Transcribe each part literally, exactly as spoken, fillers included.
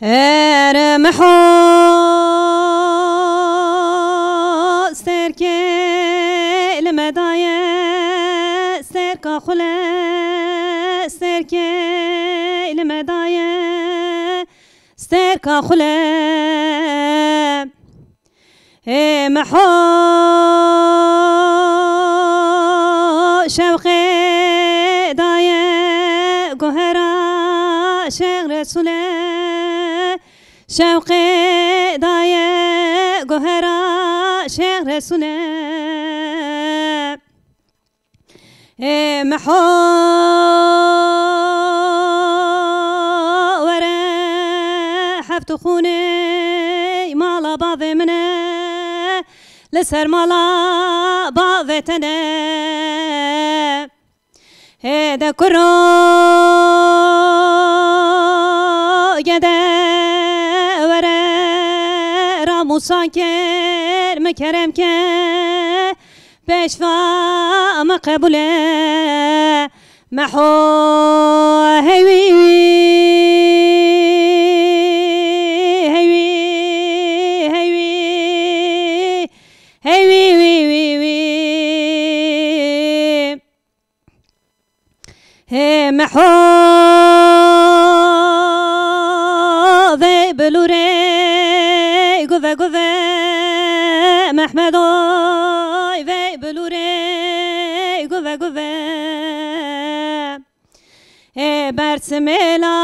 Ere meho sterkê li me daye, sterka xule, sterkê li me daye, sterka xule. Ê meho şewqê daye guhera Şêx Resûlê. Şewqê daye guhera Şêx Resûlê. Ê meho were heft xûnê mala bavê min e, li ser mala bavê te ne. Hê de kuro gede were ramûsan kêr min kerem ke, pêşva min qebûl e. Meho heyvî wî, heyvî, heyvî, heyvî wî, wî, wî. Hê meho vê bilûrê guve guve, Mehmedoy vê bilûrê guve guve. Hê bersimêla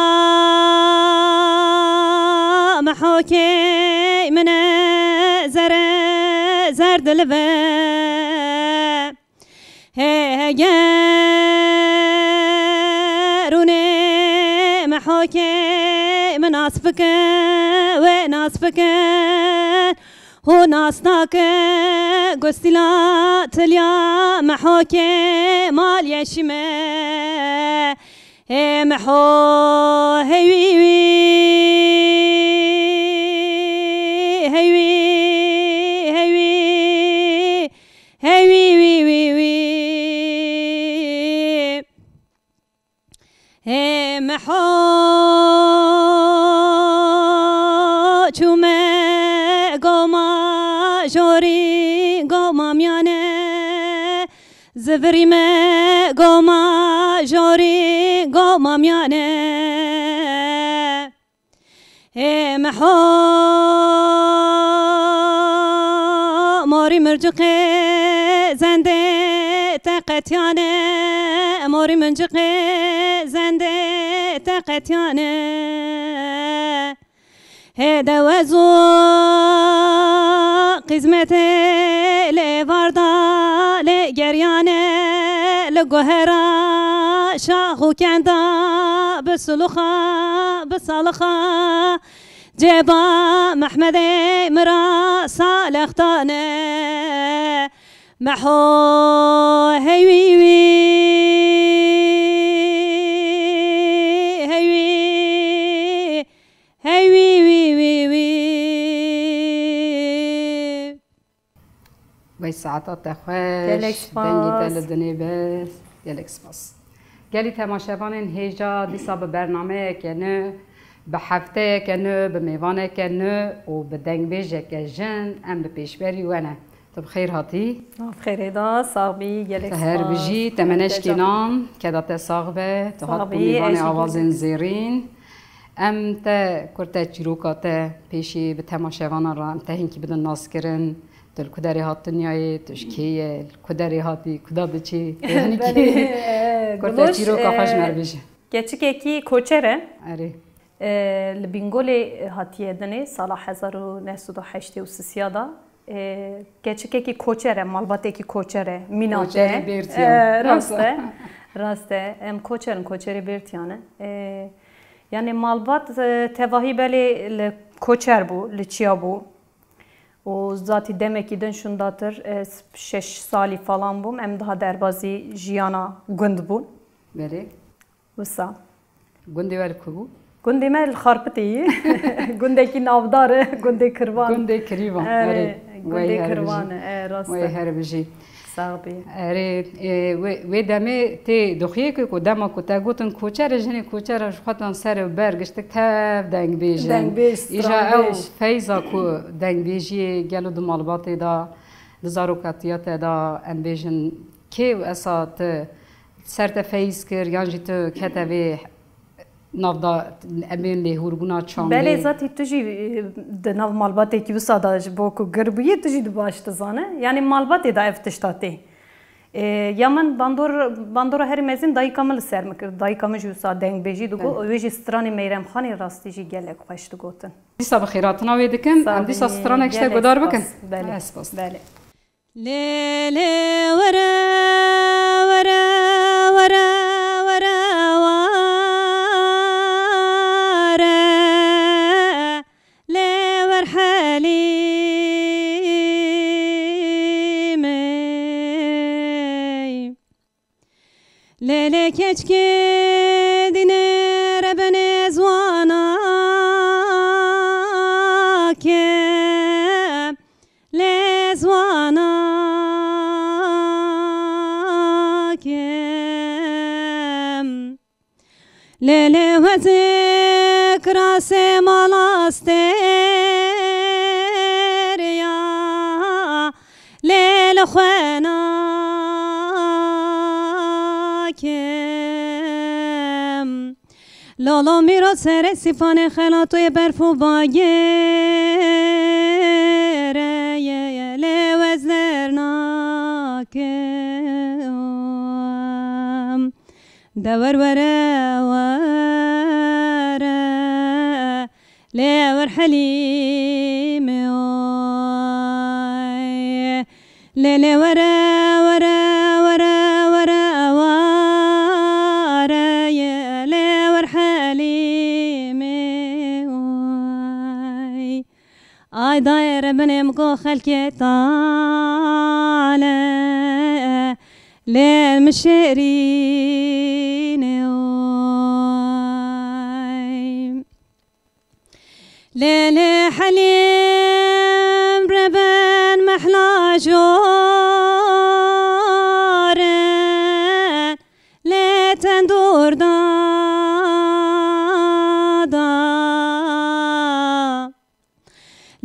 mehokê min e, zere zer dilive. Hê heger hûnê mehokê min nas bike, wê nas bike. Hûn nas nake gustîla tiliya mehokê mal yeşîme. Hê meho heyvî wî, heyvî, heyvî, heyvî wî, wî, wî. Hê meho çûme goma jorî, goma miyane. Zivirî me goma jorî, goma miyane. Hê meho morî mirciqê zendê te qetiyane, morî mirciqê zendê te qetiyane. Hê de wez û qîzmetê lê varda lê geriyane, li guhera şax û kenda bi suluxa, bi salixa, cêba Mehmedê mira salextane. Meho heyvî wî, heyvî, heyvî wî, wî, wî. Wey saeta te xweş, Gelek spas. Dengê te li dinê be. Gelek spas. Gelî temaşevanên hêja dîsa bi bernameyeke nû, bi hefteyeke nû, bi mêvaneke nû û bi dengbêjeke jin em bi pêşberî we ne. Tu bi xêr hatî. Nav xêrê da, sax bî, gelek spas. Te her bijî, temeneşkê nan, keda te sax be, tu hat bi mêvanê awazên zêrîn. Em te kurte çîroka te pêşî bi temaşevanan re em te hinkî bidin naskirin. Tu li ku derê hat dinyayê, tu ji kê ye, li ku derê hatî, kuda diçî? Belê, e, kurte çîroka xwe ji me re bêje. Keçikekî koçer e. Erê. E, li Bîngolê hatiye dinê, sala hezar û neh sed û heştê û sisiya da. E, keçikekî koçer e, malbatekî koçer e, mîna te. Koçerê Bêrtiyan. E, rast e, rast e. Em koçer in, koçerê Bêrtiyan e. E, yani malbat, e, tevahî belê li koçer bû, li çiya bû. Û zatî demekî din şûndatir, ez şeş salî falan bûm, em daha derbazî jiyana gund bûn. Belê. Wisa. Gundê we li ku bû? Gundê me li Xarpitê ye. Gundekî navdar e, gundê Kirvan. Gundê Kirîvan, erê, erê. Gundê Kirvan e, e, rast e. Wey her bijî. Sax bî. Erê, e, wê, wê demê tê dixuyê ku, ku dema ku te gotin koçer e, jinê koçer e, ji xwe tan ser û ber giştik tev dengbêj in. Dengbêj, Îja ew stranbêj. Feyza ku dengbêjiyê gelo di malbatê de, di zarokatiya te de, em bêjin, kê û esa tu ser te feyz kir, yan jî tu kete vê navda, em bên lêhûrbûna çandê. Belê, zatî tu jî, e, di nav malbatekî wisa de ji bo ku gir bûyî, tu jî di baş dizane. Yanî malbatê de ev tişta tê. E, ya min bandor, bandora herî mezin dayika min li ser min kir. Dayika min jî wisa dengbêjî digot. Belê. Wê jî stranê Meyrem Xanê rastî jî gelek xweş digotin. Dîsa bi xêratina wê dikin. Em dîsa stranek ji te guhdar bikin. Belê. Ez spas. Belê. Lê, lê, were, were, were, were, ware. Lê wer Helîmê. Lê, lê keçkê dînê rebenê zwana ke, lê zwana ke. Lê, lê wezê kirasê mala stêr ya, lê li xwe nakim. Lolo mîro serê sîfanê xelatoyê berf û bagêre ye, lê wez dernakim. De wer were were, lê wer Helîmê oy. Lê lê were were were were ware ye, lê wer Helîmê oy. Ay dayê re binê min go xelkê tale, lê min şêrînê oy. Lê lê Helîm re ben mehla jore, lê tendûr da da.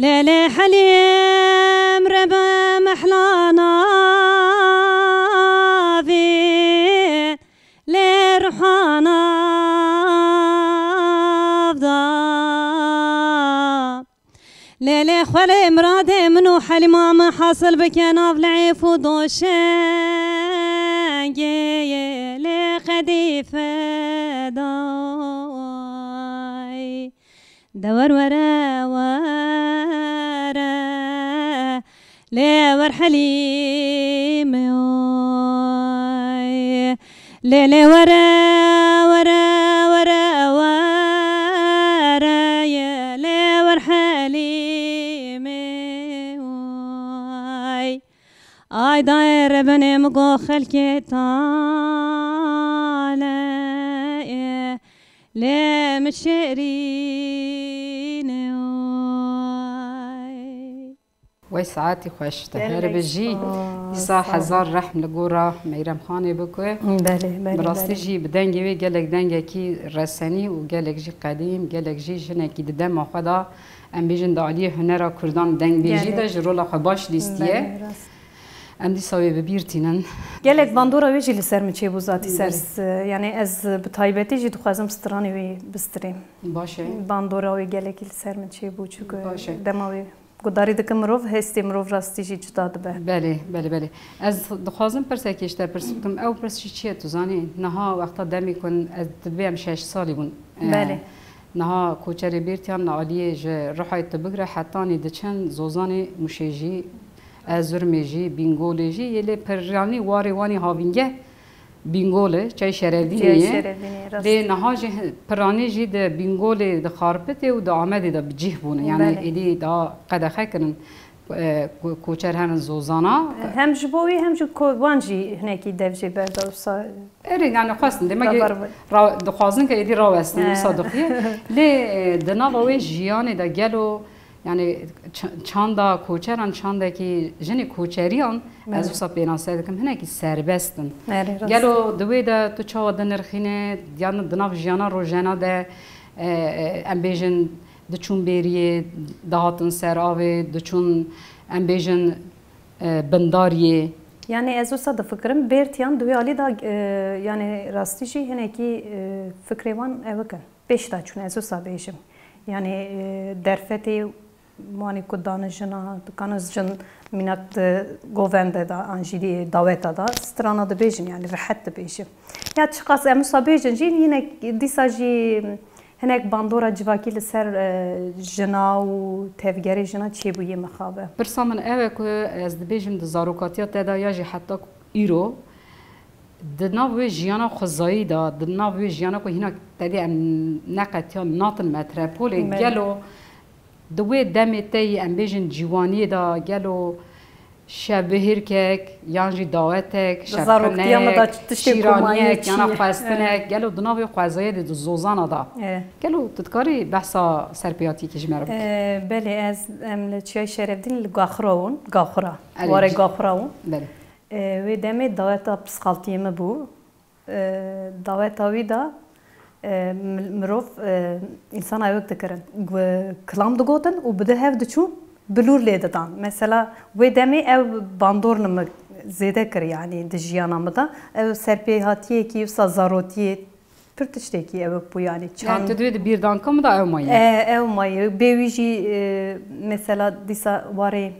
Lê lê Helîm re be mehla navî, lê ruha nav da. Lê lê xwelê miradê min û Helîma min hasil bike nav leyf û doşengê, lê qedîfe day. De wer were were, lê wer Helîmê oy. Lê lê were were were were ye, lê wer Helîmê oy. Ay dayê re binê min go xelkê tale ye, lê min şêrînê oy. Wey saetî xweş, tu her bijî. Îsa hezar rehm li gora Meyrem Xanê bike. Belê, belê. Bi rastî jî bi dengê wê gelek dengekî resenî û gelek jî qedîm, gelek jî jinekî di dema xwe de, em bêjin, di aliyê hunera kurdan dengbêjî de ji rola xwe baş lîstiye. Belê, rast. Em dîsa wê bi bîr tînin. Gelek bandora wê jî li ser min çêbû zatî ser, yanî ez bi taybetî jî dixwazim stranê wê bistirêm. Baş e. Bandora wê gelekî li ser min çêbû, çunku dema wê gudarî dikim mirov, hestê mirov rastî jî cuda dibe. Belê, belê, belê. Ez dixwazim pirsekê ji te pirs bikim. Ew pirs jî çi ye, tu zanî? Niha wexta demê ku ez dibêm şeş salî bûn. Belê. Niha koçerê Bêrtiyan li aliyê ji Rihayê tu bigire hetanî diçin Zozanê, Mûşê jî, Erzurumê jî, Bîngolê jî, yê lê piranî warê wanî havîngeh Bîngol e, Çiyayê Şerevdînê ye. Lê niha jî hi-, piranî jî di Bîngolê, di Xarpitê û di Amedê de bi cih bûne. Yanî êdî daha qedexe kirin, e, ko-, koçer herin Zozana. Hem ji bo wî hem jî ku wan jî hinekî dev jê berda wisa. Erê, yanî xwestin, demek ra-, dixwazin ke êdî rawestin, wisa dixuye. Lê, e, di nava wê jiyanê de gelo Yani ç-, çanda koçeran, çandekî jinê koçeriyan, ez Belê. wisa pênase dikim, hinekî serbest in. Erê, rast. Gelo di wê de tu çawa dinirxîne, yan di nav jiyana rojena de, e, e, em bêjin diçûn bêriyê, dihatin ser avê, diçûn, em bêjin, e, bindariyê? Yani ez wisa difikirim, bêrtiyan di wê alî de, e, yani rastî jî hinekî, e, fikrê wan ewik in. Pêş de çûn, ez wisa bêjim. Yani, e, derfetê wanî ku dane jina, dikane jin mînak di govende de, an jî dî daweta de, strana dibêjin, yani rehet dibêjin. Ya çiqas em wisa bêjin jî, yine dîsa jî hinek bandora civakî li ser, e, jina û tevgerê jina çêbûyê mixabe. Pirsa min ew e ku ez dibêjim di zarokatiya te de ya jî heta ku îro, di nav wê jiyana xwezayî de, di nav wê jiyana ku hîna tedê em neqetiyan natin metrepolê, Belê. gelo di wê demê te yî, em bêjin cîwaniyê de, gelo şevbihêrkek yan jî dawetek, Di zaroktiya me de şevxineyek, tiştê ku maye şîraniyek, çi yana ye? xwestinek, gelo di nav wê xwezayê de, di zozana de? E. Gelo tu dikarî behsa serpêhatiyekê ji me re bikî? E, belê, ez, em li Çiyayê Şerevdîn li Gaxura wûn, Gaxura. Erê, Warê ci- Gaxura wûn. Belê. E, wê demê daweta pisxaltiyê me bû. E, daweta wî de, e, mi-, mirov, e, însana ewik dikirin. Gu-, kilam digotin û bi di hev diçûn bilûr lê didan. Mesela wê demê ew bandor li min zêde kir, yanî di jiyana min de. Ew serpêhatiyekî wisa zarotiyê pir tiştekî ewik bû, yanî Yani çand tu divê di bîrdanka min de ew maye? E, ew maye. Bê wî jî, e, mesela dîsa warê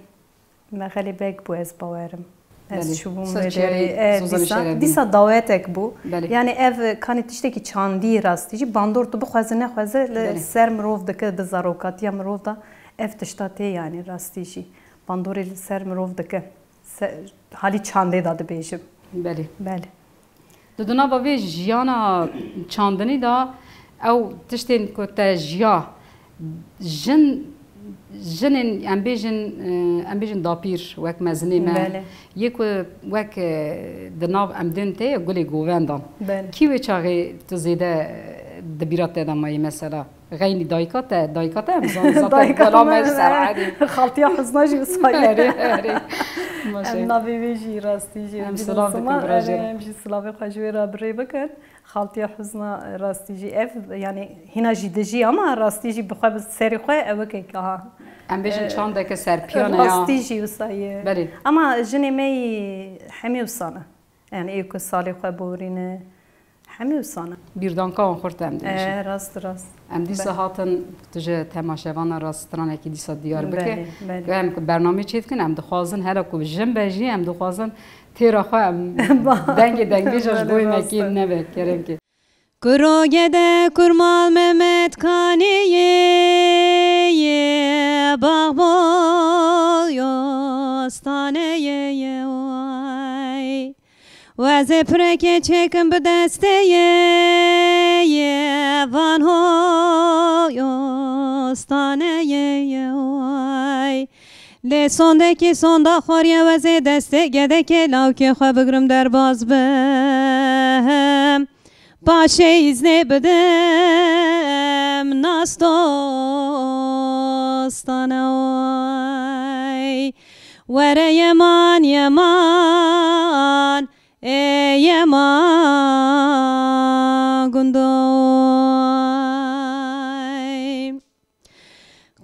Mexelê Beg bû, ez bawerim. Ez Belê. çûbûm Ser vê çiyayê derê. E, Zozanê dîsa, Şerevdîn. dîsa dawetek bû. Belê. Yani ev, e, kanî tiştekî çandî rastî jî bandor tu bixweze nexweze li Belê. ser mirov dike, di zarokatiya mirov de ev tişta tê, yani rastî jî bandorê li ser mirov dike. Se-, halî çandê de dibêjim. Belê. Belê. Di, di nava vê jiyana çandinî de ew tiştên ku te jiya, jin, jinên, em bêjin, e, em bêjin dapîr, wek mezinê me, Belê. yê ku wek, e, di nav em dên te ye gulê govendan. Belê. Kî wê çaxê tu zêde, e, di bîra te de mayî mesela? Xeynî dayika te, dayika te em zanin, zaten Dayika bela me me, ji ser e, erê. Xaltiya Huzna jî wisa ye. Erê, erê. Baş e. Em navê wê jî rastî jî Em bînin silav dikin, ziman, bira erê, jê re. em jî silavê xwe ji wê re bi rê bikin. Xaltiya Huzna rastî jî ev, yani hîna jî dijî ama rastî jî bi xwe bi serê xwe ewikek aha. Em bêjin E, çandeke serpiyan e ya. Rastî jî wisa ye. Belê. Ama jinê me yî hemî wisa ne. Yani ê ku salê xwe borîne, hemî wisa ne. Bîrdanka wan xurt em dibêjin. E, rast, rast. Em dîsa Be- hatin, tu ji temaşevana re stranekî dîsa diyar bike. Belê, belê. Em ku bernameyê çêdikin, em dixwazin, hele ku jin be jî, em dixwazin têra xwe em dengê dengbêja ji Belê, bo yê me rast e. kêm nebe, kerem ke. Kuro gede kurmal Mehmet Kanê ye, ye, baxbo yo, stane ye, ye, way. Wezê pireke çêkim bi destê ye, ye, van ho yo, stane ye, ye, way. Lê sondekî sonda xwariye wezê destê gedekê lawkê xwe bigrim derbaz bim. Paşê îznê bidim nas dostane oy. Were yeman yeman, ê yeman gundoy.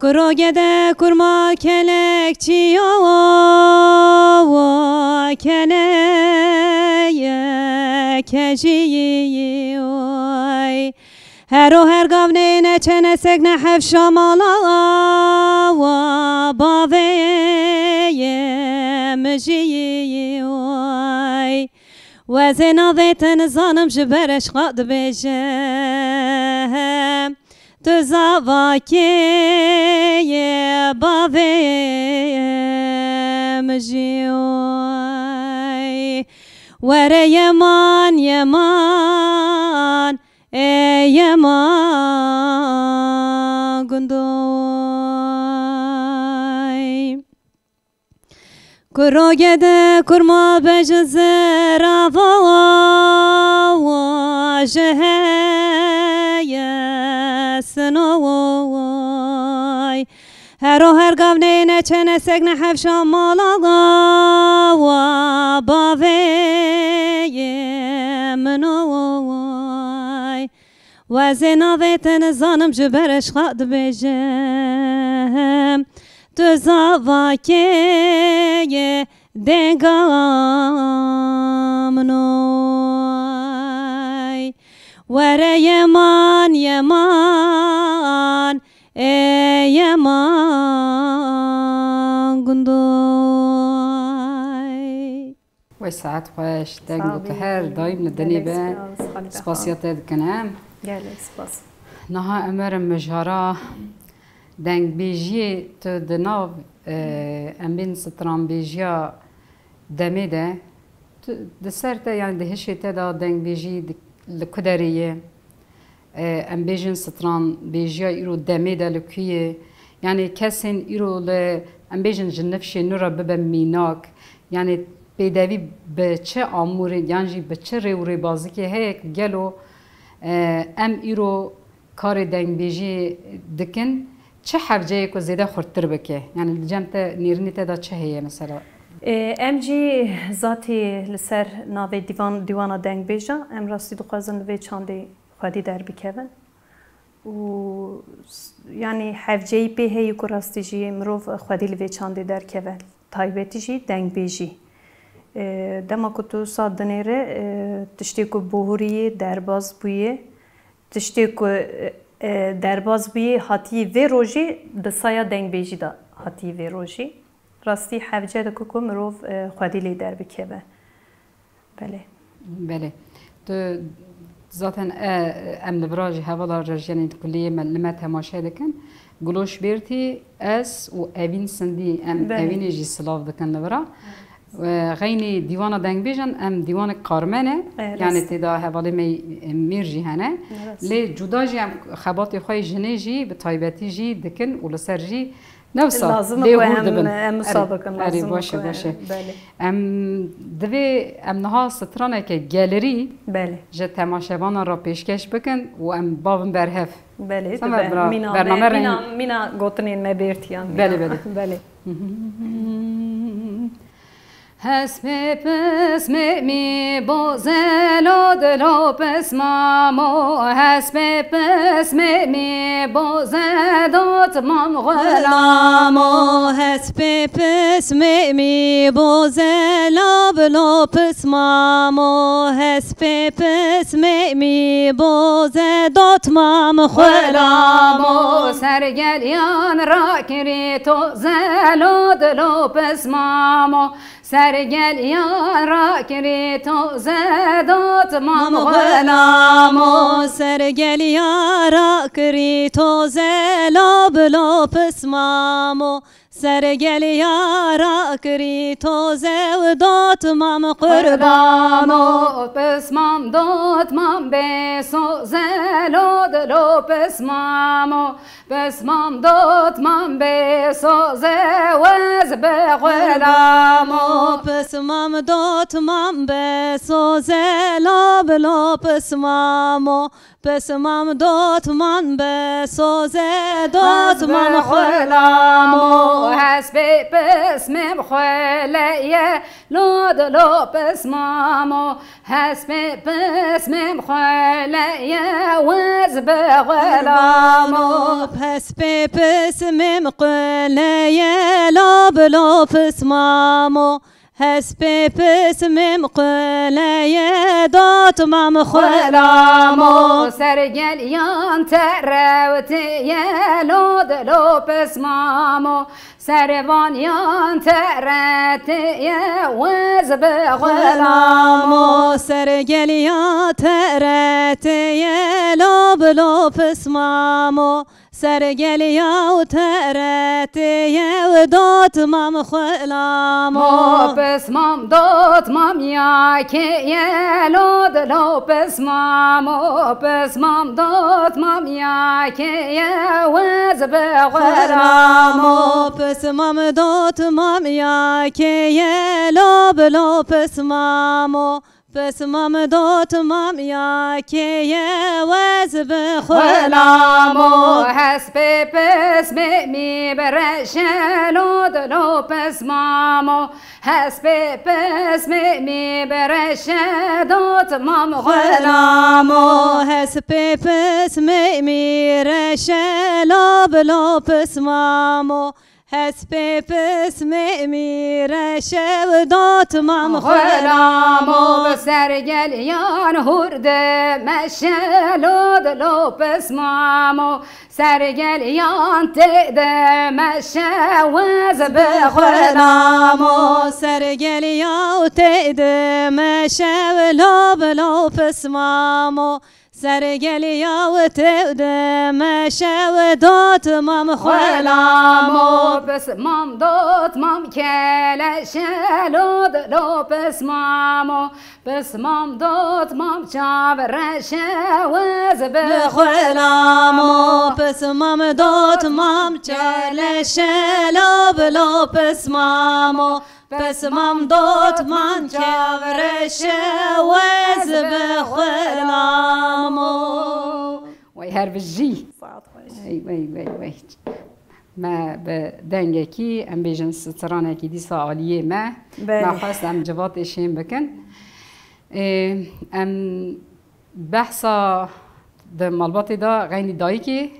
Kuro gede kurma kelekçiyo, keleye kejiyî oy. Hero her gavnê ne çenesek ne hefşa mala, bavê ye mijiyî oy. Wezê navê te nizanim ji ber eşqa dibêje. Tu zavakê ye bavê min jî oy. Were yeman yeman, ê yeman gundoy. Kuro gede kurma be ji zirava wa ji heye sinoy. Hero her gav neyê neçe nesek nehevşa mala wa bavê ye min oy. Wezê navê te nizanim ji ber eşqa dibêjim. Tu zavakê ye dênga min oy. Were yeman, yeman, ê yeman gundoy. Wey saet xweş, deng û tu her daîm li dinê be. Spasiya te dikin em. Gelek spas. Niha em werin mijara dengbêjiyê tu di nav, e, em bên stranbêjiya demê de, tu, di ser te, yani di hişê te de dengbêjî di, li ku derê ye? E, em bêjin stranbêjiya îro demê de li ku ye? Yani kesên îro li, em bêjin ji nifşê nû re bibe mînak, yani pêdevî bi çi amûrê yan jî bi çi rê û rêbazikê heye ku gelo, e, em îro karê dengbêjiyê dikin, çi hevceyê ku zêde xurttir bike? Yani li cem te, nêrînê te de çi heye mesela? Ê, em jî zatî li ser navê dîvan, dîwana dengbêjan, em rastî dixwazin li vê çandê xwedî derbikevin. Û s-, yanî hevceyî pê heye ku rastî jî mirov xwedî li vê çandê derkeve. Taybetî jî dengbêjî. Ê, dema ku tu sa dinêre, ê, tiştê ku bohurî yê, derbas bûye, tiştê ku, e, e, derbas bûyî hatiyî vê rojî di saya dengbêjî de hatiyî vê rojî. Rastî hevce dike ku mirov, e, xwedî lê derbikeve. Belê. Belê. Tu zaten, e, em li vira jî hevala rejiyanên kulî yê me, li me temaşe dikin. Guloş Bêrtî, ez û Evîn Sindî, em Belê. Evînê jî silav dikin li vira. Xeynî dîwana dengbêjan em dîwanek Carmen e. E, yanî rast. Tê de hevalê me, e, Mîr jî hene. Rast. Lê cuda jî em xebatê xwe yê jinê jî bi taybetî jî dikin û li ser jî ne wisa Lazim e lê ku hûr em, dibin. Em wisa Erê, bikin, erê, lazim e baş e, ku baş e. Belê. Em divê em niha straneke gelerî Belê. Ji temaşevanan re pêşkeş bikin û em bavin berhev. Belê, Sen dibe. Bira-, Mîna bername me, reng- mîna, mîna gotinên me bêrtiyan mîna. Belê, belê. Belê. Hespê pismê mî bo zelo dilo pismamo, hespê pismê mî bo zedo timam xulamo. Hespê pismê mî bo zelo bilo pismamo, hespê pismê mî bo zedo timam xulamo. Sergeliyan rakirî to zelo dilo pismamo. Sergeliyan rakirî to zedo timam xulamo. Sergeliya rakirî to zelo bilo pismamo. Sergeliya rakirî to zedo timam xulamo. Pismam do timam bê so zelo dilo pismamo. Pismam do timam bê so ze wez bi xulamo. Pismam do timam bê so zelo bilo pismamo. Pismam do timam bê so zedo timam xulamo. Hespê pismêm xuleye lo dilo pismamo. Hespê pismêm xuleye wez bi xulamo. Hespê pismêm xuleye lo bilo pismamo. Hespê pismêm xuleye do timam xulamo. Sergeliyan terewtiye lo dilo pismamo. Servaniyan teretiye wez bi xulamo. Sergeliya teretiye lo bilo pismamo. Sergeliya û teretiye û do timam xulamo. Pismam do timam ya keye lo dilo pismamo. Pismam do timam ya keye wez bi xulamo. Pismam do timam ya keye lo bilo pismamo. Pismam dotmam ya keye wez bi xulamo. Xulamo, hespê pismê mî bi reşelo dilo pismamo. Hespê pismê mî bi reşe dotmam xulamo. Xulamo, hespê pismê mî reşelo bilo pismamo. Hespê pismê mî reşe dotmam xulamo. Xulamo, bi sergeliyan hûr de meşelo dilo pismamo. Sergeliyan tê de meşewez bi xulamo. Sergeliya tê de meşewlo bilo pismamo. Sergeliya tê de meşew dotmam xulamo. Xulamo, pismam dotmam keleşelo dilo pismamo. Pismam dotmam çav reşewez bi xulamo. Pismam dotmam çeleşelo bilo pismamo. Pismam dotmam çav reşewez bi xulamo. Wey her bijî. Saet xweş. Wey, wey, wey, wey. Me bi dengekî, em bêjin stranekî dîsa aliyê me. Belê. Me xwest em civatê şên bikin. Ê, em behsa di malbatê de xeynî dayikê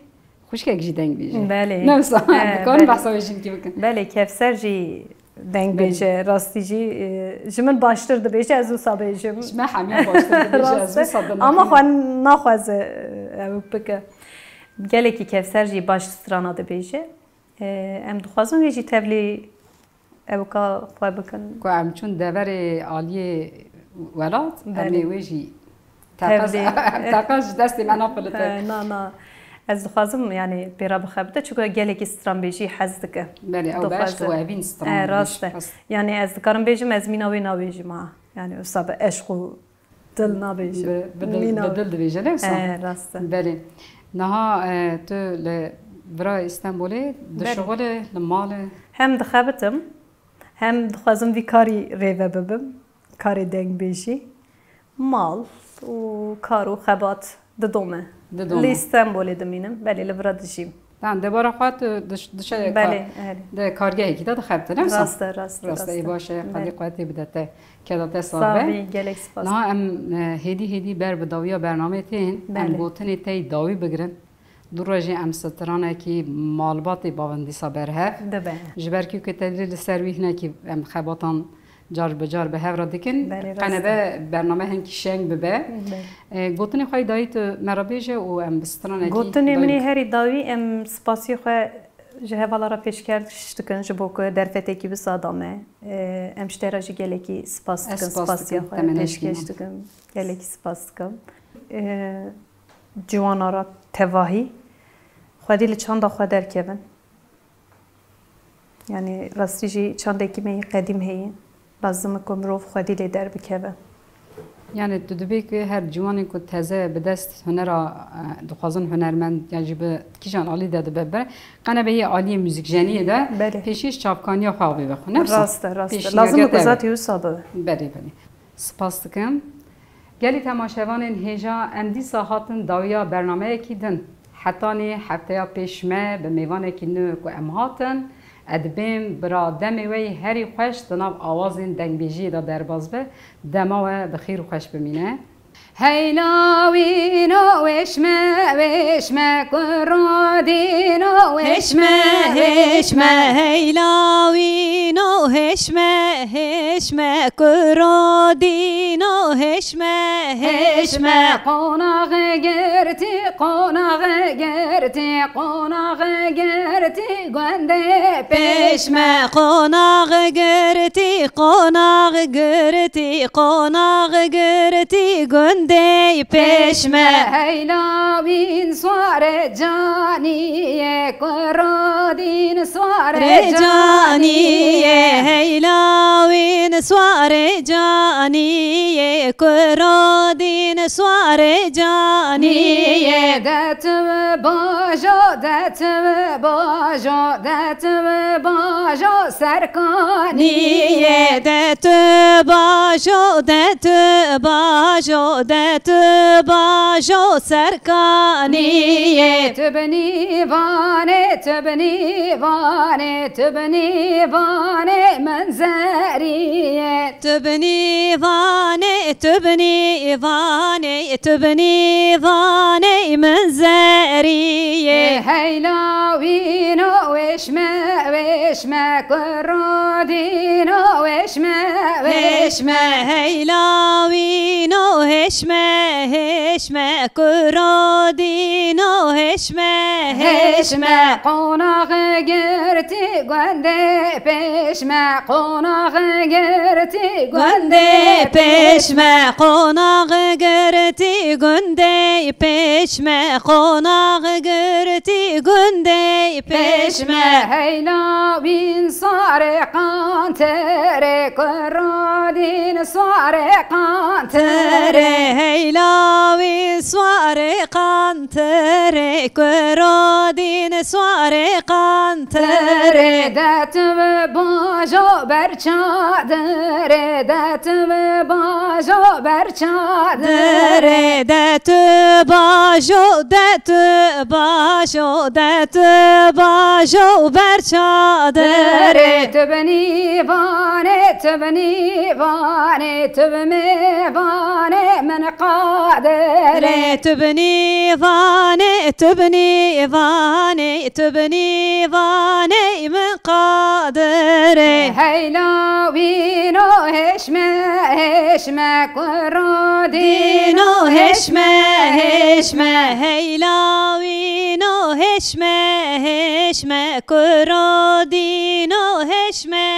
xwişkek jî deng bêje. Belê. Ne wisa, He, dikarin belê. behsa wê jinkî bikin. Belê, Kevser jî deng Belê. bêje, rastî jî, e, ji min baştir dibêje, ez wisa bêjim. Ji me hemiya baştir dibêje, ez Rast e. wisa dinakim. Ama xwe naxwaze, e, ew bike. Gelekî Kevser jî baş strana dibêje. E, em dixwazin wê jî tevlî ewka xwe bikin. Ku em çûn deverê aliyê welat, em Belê. ê wê jî teqez, Tevlî. teqez ji destê me napilite. He, na, na. Ez dixwazim, yani, pêra bixebite, çunku gelekî stranbêjî hez dike. Belê, ew beş Dixwazim. tu evîn stran E, rast e. bêjî. Rast. Yani, ez dikarim bêjim, ez mîna wê nabêjim ha. Yani, wisa bi eşq û Dil nabêjim. Bi, bi dil, Mîna bi dil dibêje, ne wisa? He, rast e. Belê. Niha, e, tu li vira Îstenbolê Belê. dişuxulî, li malê? Hem dixebitim, hem dixwazim vî karî rêve bibim. Karê dengbêjî. Mal û kar û xebat didome. Didome. Li Îstenbolê dimînim. Belê, li vira dijîm. Yan debara xwe tu diş-, dişe Belê, kar-, erê. di kargehekî de dixebite, ne wisa? Rast e, rast e, Rast e, rast e. ê baş e, Xwedê Belê. quwetê bidete. Keda te sax Sax be. bî, gelek spas. Niha em, e, hêdî hêdî ber bi dawiya bernameyê tên, em Belê. gotinê te yî dawî bigirin. Du rojê em stranekî malbatê bavin dîsa berhev. Dibe. Ji ber ku te li, li ser wî hinekî em xebatan car bi car bi hev re dikin. Belê, rast e. Qenebe bername hinkî şeng bibe. Belê. E, gotinê xwe yî dayî tu me re bêje û em bi stranekî Gotinê min ê dayî herî dawî em spasiyê xwe ji hevala re pêşkêş dikin ji bo ku derfetekî wisa da me. E, em ji te re jî gelekî spas Ez dikin, spas spasiya dikim, xwe temenê pêşkêş şkîna. dikim. Gelekî spas dikim. E, ciwana re tevahî xwedî li çanda xwe derkevin. Yani rastî jî çandekî me yî qedîm heye. Lazim e ku mirov xwedî lê derbikeve. Yani tu dibê ku her ciwanên ku teze bi dest hunera, e, dixwazin hunermend yan jî bi kîjan alî de dibe be, qenebe yê aliyê muzîkjeniyê de Belê. pêşî ji çavkaniya xwe avê vexwe. Ne wisa? Rast e, rast e. Pêşîneke Lazim e ku te be. zatî wisa bibe. Belê, belê. Spas dikim. Gelî temaşevanên hêja, em dîsa hatin dawiya bernameyekî din. Hetanî hefteya pêş me bi mêvanekî nû ku em hatin, ez dibêm bira demê we yî herî xweş di nav awazên dengbêjiyê de derbas be. Dema we bi xêr û xweş bimîne. Hey lawîno wêşme, wêşme kuro dîno wêşme, Hêşme, hêşme, wêşme. hey lawîno hêşme, hêşme kuro dîno hêşme, hêşme. Hêşme qonax girtî, qonax girtî, qonax girtî gundê pêşme. Pêşme qonax girtî, qonax girtî, qonax girtî gundê pêşme. Hey lawîn sware caniyê, kuro dîn sware Re caniyê. caniyê, hey lawîn Swarê caniyê kuro dîn swarê caniyê. De tu bajo, de tu bajo, de tu bajo serkaniyê. De tu bajo, de tu bajo, de tu bajo serkaniyê. Tu binî vanê, tu binî vanê, tu binî vanê min zeriyê. Tu binî vanê, tu binî vanê, tu binî vanê min zeriyê. Heyla wîno wêşme, wêşme kuro dîno wêşme, wêşme. Heyla wîno hêşme, hêşme kuro dîno hêşme, hêşme. Qonax girtî gundê pêşme, qonax girtî gundê pêşme, qonax girtî gundê pêşme, qonax girtî gundê pêşme. Heyla wîn sarê qanterê kuro dîn sarê qanterê. Heyla wîn sarê qanterê kuro dîn sarê qanterê. De tu bajo ber çadirê, de tu bajo ber çadirê. De tu bajo, de tu bajo, de tu bajo ber çadirê. Tu binî vanê, tu binî vanê, tu bi mêvanê min qadirê. Tu binî vanê, tu binî vanê, tu binî vanê min qadirê. Heyla wîno hêşme, hêşme kuro dîno hêşme, hêşme. Heyla wîno hêşme, hêşme kuro dîno hêşme,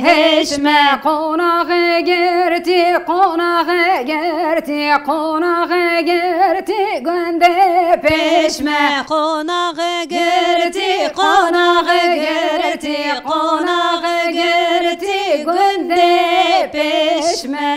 hêşme. Qonax girtî, qonax girtî, qonax girtî gundê pêşme. Qonax girtî, qonax girtî, qonax girtî gundê pêşme.